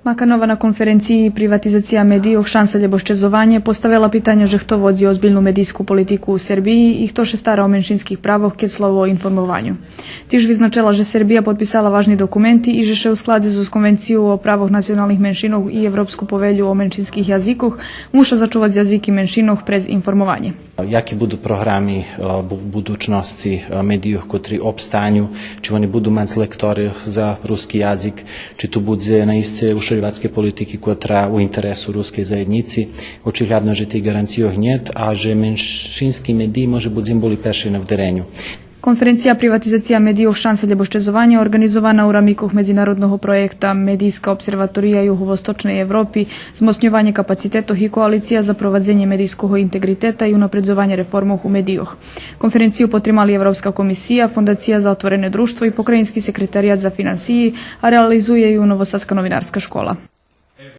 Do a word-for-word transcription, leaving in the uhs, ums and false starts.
Аканована конференциї Приватизация медийох, шанса лєбо щезованє поставела питанє же хто водзи озбильну медийску политику у Сербиї и хто ше стара о меншинских правох кед слово о информованю. Тиж визначела же Сербия подписала важни документи и же ше у складзе зоз Конвенцию о правох националних меншинох и Европску повелю о меншинских язикох муша зачувац язики меншинох през информованє. Яки буду програми, е, бу-, будучносци, е, медийох котри обстаню, чи вони буду мац лекторе за руски язик, чи ту будзе наисце ушорйовацкей политики котра у интересу рускей заєднїци? Очиглядно же тих ґаранцийох нєт, а же меншински медий може буц им були перши на вдереню. Конференция Приватизация медийох, шанса лєбо щезованє орґанизована у рамикох медзинародного проєкта Медийска обсерватория Юговосточней Европи, змоцньованє капацитетох и Коалиция за провадзенє медийского интеґритета и унапредзованє реформох у медийох. Конференцию потримали Европска комисия, Фондация за отворене дружтво и Покраїнски секретарият за финансиї, а реализує ю Новосадска новинарска школа.